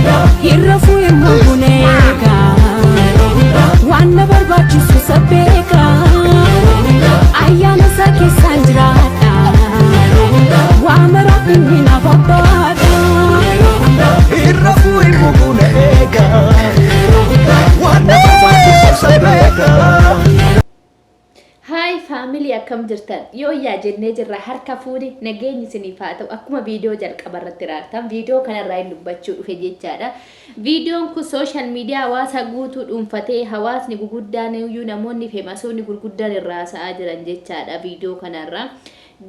Hirrafuu immoo guneeka. Waan na barbaachisu sabbeeka. Ayyaana isaa keessaan jiraadha. Waa maraaf inni naaf abbaadha. Irra fuuri muguna eega. Waan na barbaachisu sabeeka. Haay faamilii, akkam jirtan? Yooyyaa jennee jirra. Harka fuuni, nageenyi isiniif haa ta'u. Akkuma viidiyoo jalqaba irratti ilaaltan, viidiyoo kanarraa hin dubbachuu dhufe jechaadha. Viidiyoon kun social media hawaasa guutuu dhuunfatee, hawaasni guguddaan iyyuu, namoonni famousoonni gurguddaan irraa haasa'aa jiran jechaadha viidiyoo kanarraa.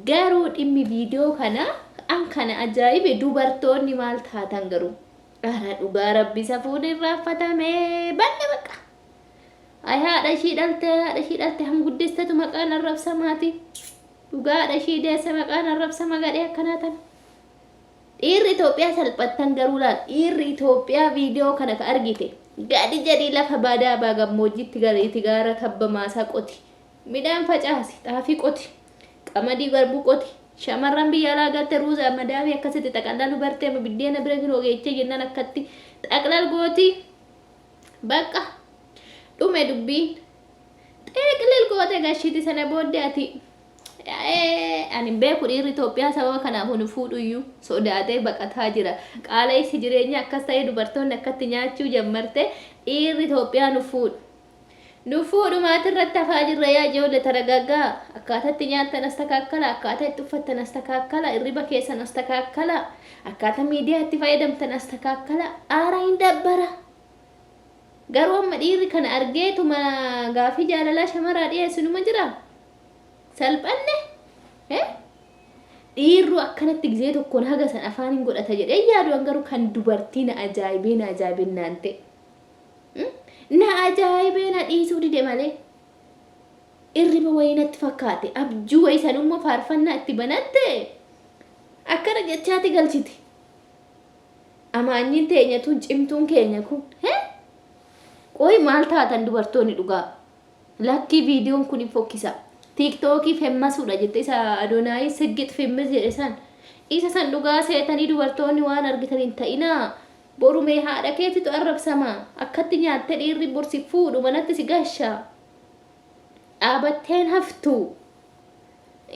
Garuu dhimmi viidiyoo kana an kana ajaa'ibe, dubartoonni maal taatan garuu? Ara dhugaa rabbi, safuun irraanfatame, banne bakka. Ay haadha ishii dhalte, haadha ishii dhalte hanguddistatu maqaan arrabsamaati. Dhugaa haadha ishii deesse maqaan arrabsama gadhee akkanaa tana. Dhiirri Itoophiyaa salphattan garuu laal, dhiirri Itoophiyaa viidiyoo kana ka argite gadi jedhii lafa badaa baa gammoojjiitti galiiti, gaara tabba maasaa qoti. Midhaan facaasi, xaafii qoti, qamadii garbuu qoti. Shamarran biyya alaa galte ruuza madaamii akkasitti xaqallalu bartee, amma biddeena bira kinoo geechee jennaan akkatti xaqlal gooti. Bakka dhume dubbiin, xiqlil goote gashiti. Sana booddee ati ani hin beeku, dhiirri Itoophiyaa sababa kanaaf nu fuudhuyyuu sodaatee baqataa jira. Qaala'insi jireenyaa akkas ta'ee, dubartoonni akkatti nyaachuu jammarte, dhiirri Itoophiyaa nu fuudhu. Nu fuudhu, maatirratti hafaa jirra. Yaa ijoollee taragaggaa, akkaataa itti nyaattan as takaakkala, akkaataa itti uffattan as takaakkala, irriba keessan as takaakkala, akkaataa miidiyaa itti fayyadamtan as takaakkala. Aara hin dabbara. Garuu amma dhiirri kana argeetuma gaafii jaalalaa shamaraa dhiyeessu numa jira. Salphanne. Dhiirru akkanatti gizee tokkoon haga san afaan hin godhata jedhee yaadu. Garuu kan dubartii na ajaa'ibee, na ajaa'ibee naan ta'e. Na ajaa'ibee na dhiisuu dide malee. Irriba wayii natti fakkaate. Abjuu wayii sanummoo faarfannaa itti banatte akkana jechaati galchiti. Amaanyiin teenya tun, cimtuun keenya kun. Qoy, maal taatan dubartoonni dhugaa? Lakkii, viidiyoon kun hin fokkisa. TikTokii famousuudha jette, isa Adonaayii siggix famous jedhe san. Isa san dhugaa seetanii dubartoonni waan argitan hin ta'inaa. Boru mee haadha keetitu arrabsama. Akkatti nyaattee dhiirri bor si fuudhu manatti si gasha. Dhaabatteen haftu.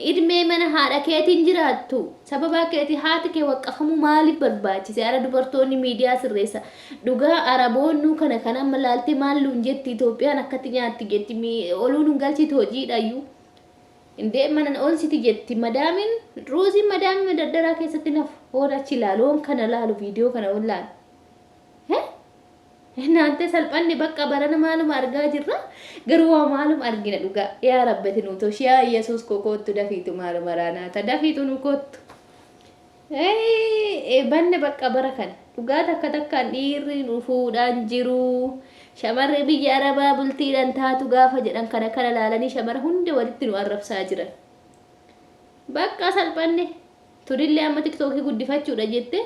Idmee mana haadha keetiin jiraattu. Sababaa keetii haati kee waqqafamuu maaliif barbaachise? Ara dubartoonni miidiyaa sirreessa. Dhugaa araboonnuu kana kan amma laaltee maal nuun jetti? Itoophiyaan akkatti nyaatti jetti. Oluu nun galchitu hojiidhayyuu. Indee mana oolchiti jetti. Madaamin ruuziin madaamii madaddaraa keessatti nafu. Hoon achi ilaalu, hoon kana laalu, viidiyoo kana hoon laalu. Naantee salphanne bakka, barana maaluma argaa jirra? Garuu waa maaluma argina dhugaa? Yaa rabbati nu toshi, yaa Yesuus koo koottu dafiitu, maaluma raanaata dafiitu nu koottu. Banne bakka bara kana. Dhugaa takka takkaan dhiirri nu fuudhaan jiru. Shamarri biyya Arabaa bultiidhaan taatu gaafa jedhan kana kana laalanii shamara hunda walitti nu arrabsaa jiran. Bakka salphanne. Tunillee amma TikTokii guddifachuudha jette.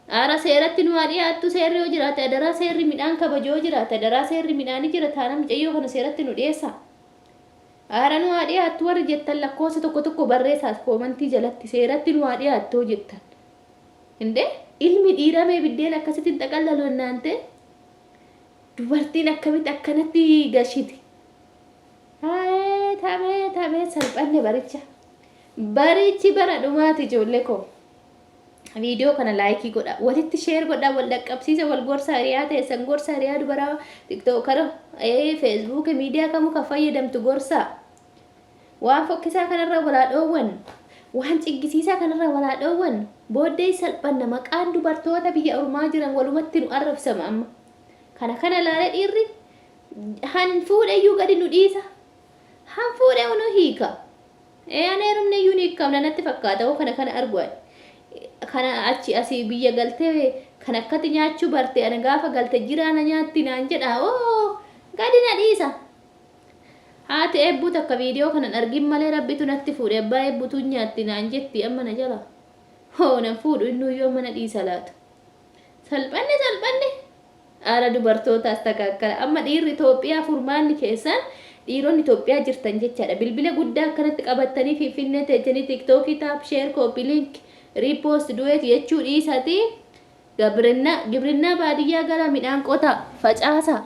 Aara seeratti nu haa dhiyaattu, seerri yoo jiraate adaraa, seerri midhaan kabaju yoo jiraate adaraa, seerri midhaanii jira taanaan mucayyoo kana seeratti nu dhiyeessa. Aara nu haa dhiyaattu warri jettan lakkoofsa tokko tokko barreessaas commentii jalatti, seeratti nu haa dhiyaattu yoo jettan. Indee ilmi dhiiraa mee biddeen akkasitti hin xaqallalu ennaan ta'e, dubartiin akkamitti akkanatti gashiti? Abeet abeet abeet, salphanne baricha. Barichi bara dhumaati ijoollee koo. Viidiyoo kana like godha, walitti share godha, wal dhaqqabsiisa, wal gorsa, hiriyaa teessan gorsa, hiriyaa dubaraa TikTokara, Facebookii, miidiyaa kamuu kan fayyadamtu gorsa. Waan fokkisaa kanarraa walaa dhoowwan, waan ciggisiisaa kanarraa walaa dhoowwan. Booddee salphanna, maqaan dubartoota biyya ormaa jiran walumatti nu arrabsama. Amma kana kana ilaalee dhiirri han fuudheyyuu gadi nu dhiisa, han fuudhee nu hiika. Ani heerumne iyyuu ni hiikamna natti fakkaata hoo kana kana argu ani. Kana achi asii biyya galtee kan akkatti nyaachuu barte, ana gaafa galte jiraa na nyaatti naan jedha, oo gadi na dhiisa. Haati eebbuu takka viidiyoo kanan argin malee rabbitu natti fuudhe, abbaa eebbutu nyaatti naan jetti amma na jala. Hoo nan fuudhu innuyyuu amma na dhiisa laata. Salphanne, salphanne. Aara dubartoota astakaakkala. Amma dhiirri Itoophiyaa furmaanni keessan, dhiironni Itoophiyaa jirtan jechaadha. Bilbila guddaa akkanatti qabattanii Finfinnee teechanii TikTokii tap, share, copy link, repost, duet jechuu dhiisati. Gabrinnaa gibrinnaa baadiyyaa galaa midhaan qotaa facaasaa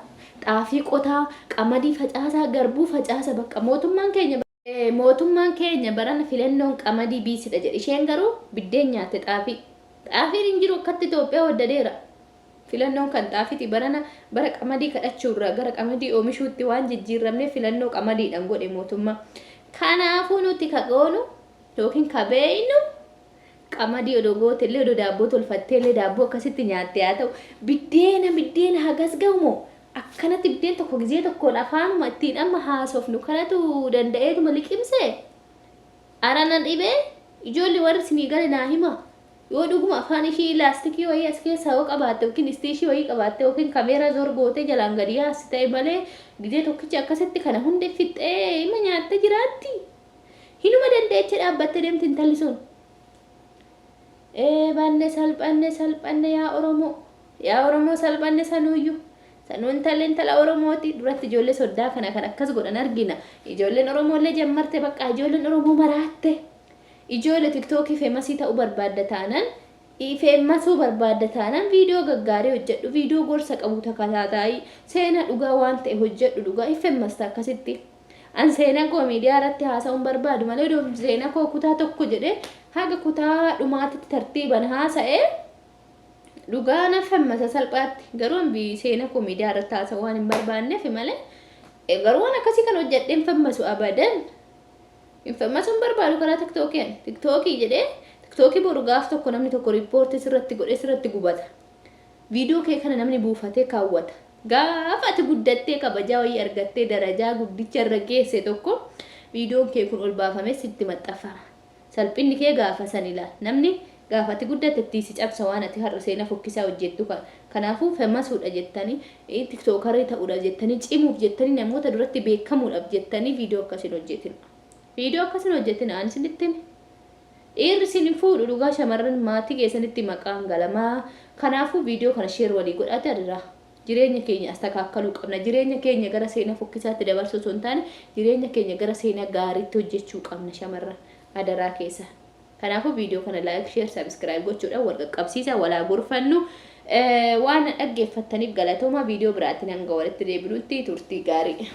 xaafii qotaa qamadii facaasaa garbuu facaasa bakka mootummaan keenya mootummaan keenya barana filannoon qamadii biisidha jedhe isheen garuu biddeen nyaatte xaafii xaafiin hin jiru akkatti Itoophiyaa waddadeera. Filannoon kan xaafiti barana bara qamadii kadhachuurraa gara qamadii oomishuutti waan jijjiirramneef filannoo qamadiidhaan godhe mootummaa. Kanaafuu nuti ka goonu yookiin ka beeynu qamadii odoo gootellee odoo daabboo tolfatteellee daabboo akkasitti nyaatte haa ta'u biddeena biddeena hagas ga'u moo akkanatti biddeen tokko gizee tokkoon afaanuma ittiin amma haasofnu kanatu danda'eetuma liqimse ara na dhibee ijoolli warri isinii gale naa hima. Yoo dhuguma afaan ishii laastikii wayii as keessaa yoo qabaatte yookiin istiishii wayii qabaatte yookiin kameeraa zoor gootee jalaan gadi yaasti ta'e malee gizee tokkicha akkasitti kana hunda fixxee ima nyaattee jiraatti. Hinuma dandeeche dhaabbattee deemti intalli sun. Ee banne salphanne salphanne yaa Oromoo. Yaa Oromoo salphanne sanuuyyuu. Sanuu intalli intala Oromooti. Duratti ijoollee soddaa kana kan akkas godhan argina. Ijoolleen Oromoollee jammartee bakka ijoolleen Oromoo maraatte. Ijoole tiktookii femasii ta'uu barbaadda taanan femasuu barbaadda taanan viidiyoo gaggaarii hojjedhu viidiyoo gorsa qabu takataataayii seenaa dhugaa waan ta'e hojjedhu dhugaa hin femmasta akkasitti. An seenaa koo miidiyaa irratti haasa'uun barbaadu malee odoo seenaa koo kutaa tokko jedhee haga kutaa dhumaatitti tartiiban haasa'ee dhugaa na femmasa salphaatti garuu an seenaa koo miidiyaa irratti haasa'uu waan hin barbaanneef malee garuu waan akkasii kan hojjedhee hin femmasu abadan. Hin femmasuu hin barbaadu karaa tiktookii ani. Tiktookii jedhee tiktookii boru gaaf tokko namni tokko riippoortii sirratti godhee sirratti gubata. Viidiyoo kee kana namni buufatee kaawwata. Gaafa ati guddattee kabajaa wayii argattee darajaa guddicha irra geesse tokko viidiyoon kee kun ol baafamee sitti maxxanfama. Salphinni kee gaafa san ilaal. Namni gaafa ati guddatte ittiin si cabsa waan ati har'a seenaa fokkisaa hojjettu kana. Kanaafuu femasuudha jettanii tiktookarii ta'uudhaaf jettanii cimuuf jettanii namoota duratti beekamuudhaaf jettanii viidiyoo akkas hin hojjetina. Viidiyoo akkas hin hojjetina ani isinitti hime. Dhiirri isin hin fuudhu dhugaa shamarran maatii keessanitti maqaan galamaa. Kanaafuu viidiyoo kana share walii godhaate adaraa. Jireenya keenya astakaakkaluu qabna. Jireenya keenya gara seenaa fokkisaatti dabarsuu osoo hin taane jireenya keenya gara seenaa gaariitti hojjechuu qabna shamarran adaraa keessa. Kanaafuu viidiyoo kana like, share, subscribe gochuudhaan wal qaqqabsiisaa walaa gorfannu. Waan na dhaggeeffattaniif galatoomaa viidiyoo biraatiin hanga walitti deebinutti turtii gaarii.